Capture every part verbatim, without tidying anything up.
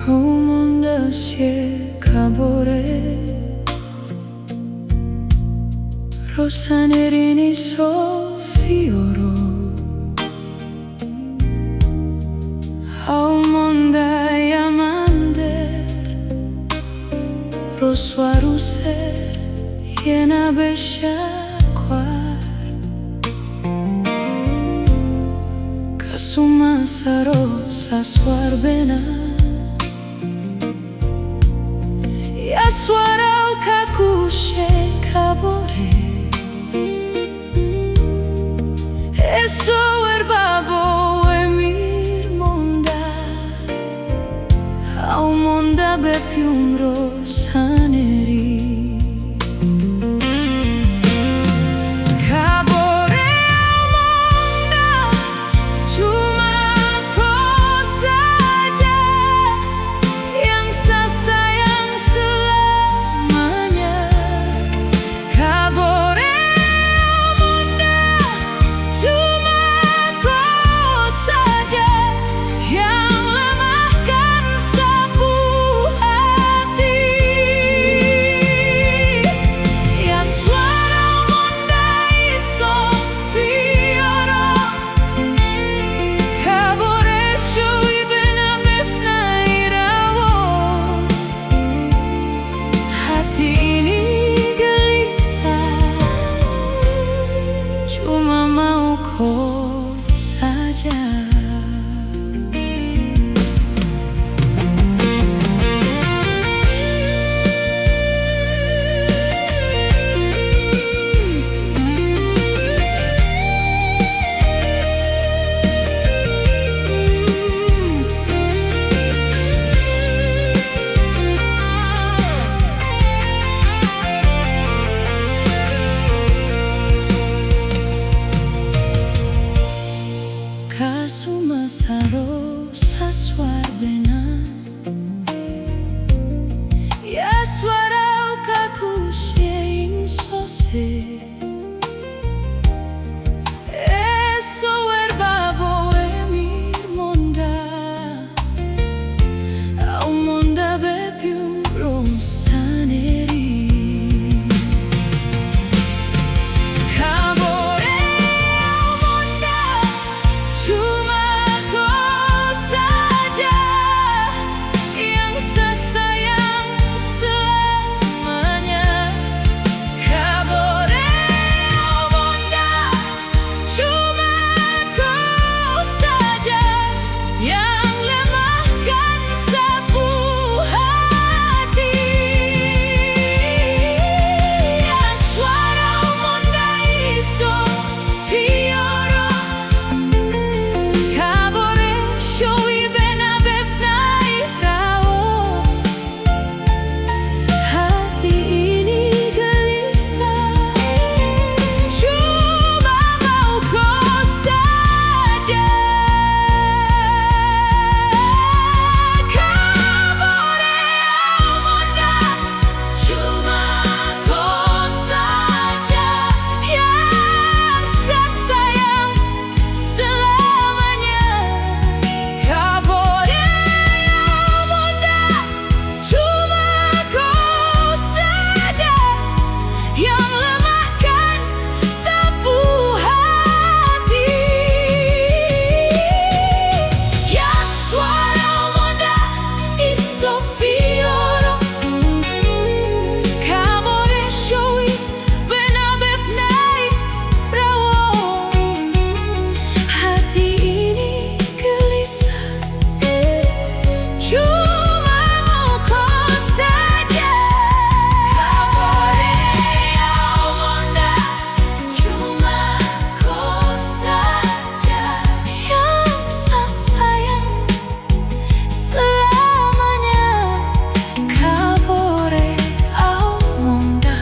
Au monda sie kabore, ro saneri ni so fioro. Au monda yamander, ro swaruser yena beshakwar. Ka suma sa ro saswarbenan, ya swarao ka kush kabore. E sower babo e mir monda, au monda be pyumro saneri. Kabore au monda, chuma ko saja, yang sasayang selamanya. Kabore au monda, chuma ko saja, yang lemahkan sapuh hati. Ya swarao monda i so fioro, kabore sho i bena befna i rawo. Hati ini gelisah, cuma mau ko saja. Ka suma sa ro saswarbenan, ya swarao ka kush in sose. E sower babo e mir monda, au monda be pyumro saneri. Kabore au monda, cuma ko saja, yang sasayang selamanya. Kabore au monda, cuma ko saja, yang lemahkan sapuh hati. Ya swarao monda i so fioro, kabore sho i bena befna i rawo. Hati ini gelisah, cuma mau ko saja. Kabore au monda, cuma ko saja, yang sasayang selamanya. Kabore au monda, cuma ko saja, yang lemahkan sapuh hati. Ya swarao monda i so fioro, kabore sho i bena befna i rawo. Hati ini gelisah, cuma mau ko saja. Kabore au monda, cuma ko saja, yang sasayang selamanya. Kabore au monda,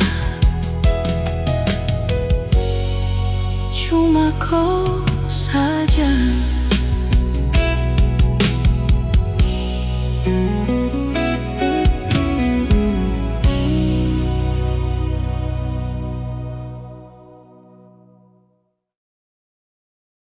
cuma ko saja.